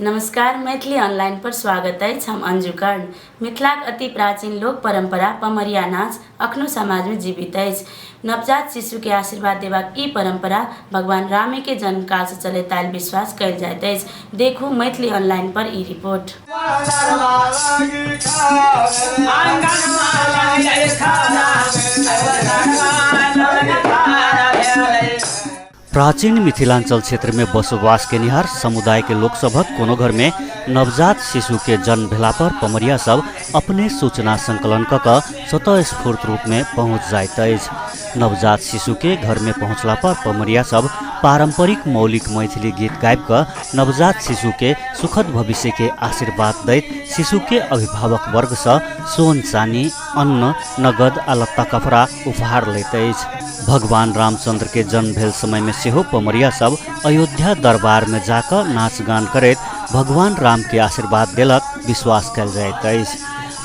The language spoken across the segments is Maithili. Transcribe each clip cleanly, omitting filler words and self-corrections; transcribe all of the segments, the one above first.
नमस्कार, मैथिली ऑनलाइन पर स्वागत अछि। हम अंजू कर्ण। मिथिलाक अति प्राचीन लोक परंपरा पमरिया नाच अखनो समाज में जीवित अछि। नवजात शिशु के आशीर्वाद देबाक ई परंपरा भगवान रामे के जन्मकाल से चलैत आयल विश्वास कयल जाइत अछि। देखू मैथिली ऑनलाइन पर ई रिपोर्ट। प्राचीन मिथिलांचल क्षेत्र में बसोबास केनिहार समुदाय के लोक सभक कोनो घर में नवजात शिशु के जन्म भेला पर पमरिया सब अपने सूचना संकलन क क स्वतः स्फूर्त रूप में पहुँच जाइत अछि। नवजात शिशु के घर में पहुँचला पर पमरिया सब पारंपरिक मौलिक मैथिली गीत गाबि क नवजात शिशु के सुखद भविष्य के आशीर्वाद दैत शिशु के अभिभावक वर्ग सँ सोन चानी, अन्न, नगद आ लत्ता कपड़ा उपहार लैत अछि। भगवान रामचंद्र के जन्म भेल समय में सेहो पमरिया सब अयोध्या दरबार में जाकऽ नाच गान करैत भगवान राम के आशीर्वाद देलक विश्वास कयल जाइत अछि।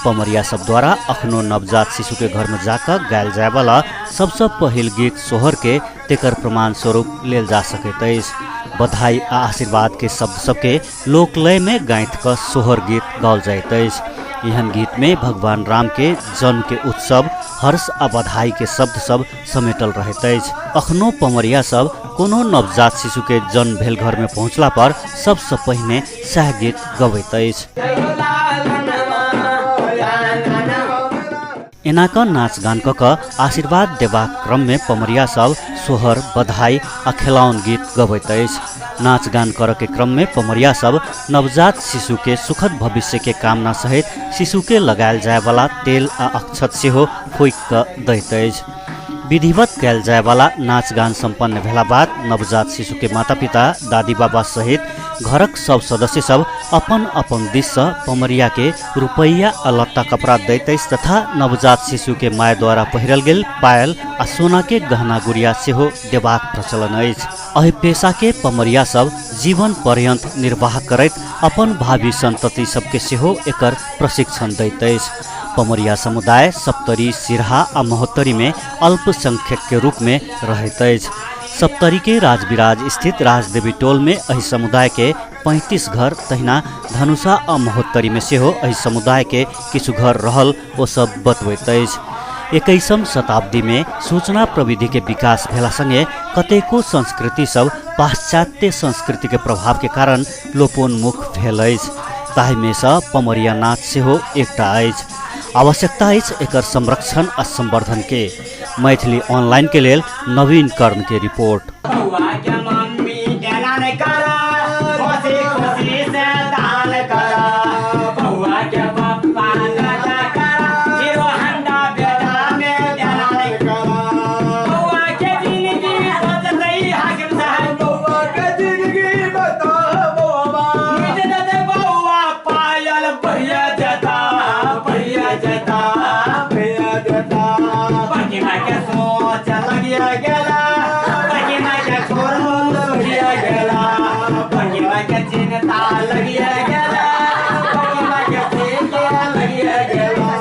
पमरिया सब द्वारा अखनो नवजात शिशु के घर में जाकऽ गायल जायवला सबसँ पहिल गीत सोहर के तेकर प्रमाण स्वरूप लेल जा सकैत अछि। बधाई आ आशीर्वाद के शब्द सबके लोकलय में गाँथि कऽ सोहर गीत गाओल जाइत अछि। एहन गीत में भगवान राम के जन्म के उत्सव, हर्ष आ बधाई के शब्द सब समेटल रहैत अछि। अखनो पमरिया सब कोनो नवजात शिशु के जन्म भेल घर में पहुँचला पर सबसँ पहिने सएह गीत गबैत अछि। एना कऽ नाच गान कऽ कऽ आशीर्वाद देबाक क्रममे पमरिया सब सोहर, बधाई आ खेलाउन गीत गबैत अछि। नाच गान करऽ के क्रममे पमरिया सब नवजात शिशु के सुखद भविष्य के कामना सहित शिशु के लगायल जायवला तेल आ अक्षत सेहो फूकि कऽ दैत अछि। विधिवत कयल जायवला नाच गान सम्पन्न भेला बाद नवजात शिशु के माता पिता, दादी बाबा सहित घरक सब सदस्य सब अपन अपन दिससँ पमरिया के रुपैया आ लत्ता कपड़ा दैत अछि तथा नवजात शिशु के माय द्वारा पहिरल गेल पायल आ सोना के गहना गुड़िया सेहो देबाक प्रचलन अछि। एहि पेशा के पमरिया सब जीवन पर्यंत निर्वाह करैत अपन भावी संतति सबके सेहो एकर प्रशिक्षण दैत अछि। पमरिया समुदाय सप्तरी, सिरहा आ महोत्तरी में अल्पसंख्यक के रूप में रहैत अछि। सप्तरी के राजविराज स्थित राजदेवी टोल में एहि समुदाय के 35 घर, तहिना धनुषा आ महोत्तरी में सेहो एहि समुदाय के किछु घर रहल ओ सब बतबैत अछि। 21 शताब्दी में सूचना प्रविधि के विकास भेला संगे कतेको संस्कृति सब पाश्चात्य संस्कृति के प्रभाव के कारण लोपोन्मुख भेल अछि। ताहि में सँ पमरिया नाच सेहो एकटा अछि। आवश्यकता अछि एकर संरक्षण आ संवर्धन के। मैथिली ऑनलाइन के लेल नवीन कर्ण के रिपोर्ट।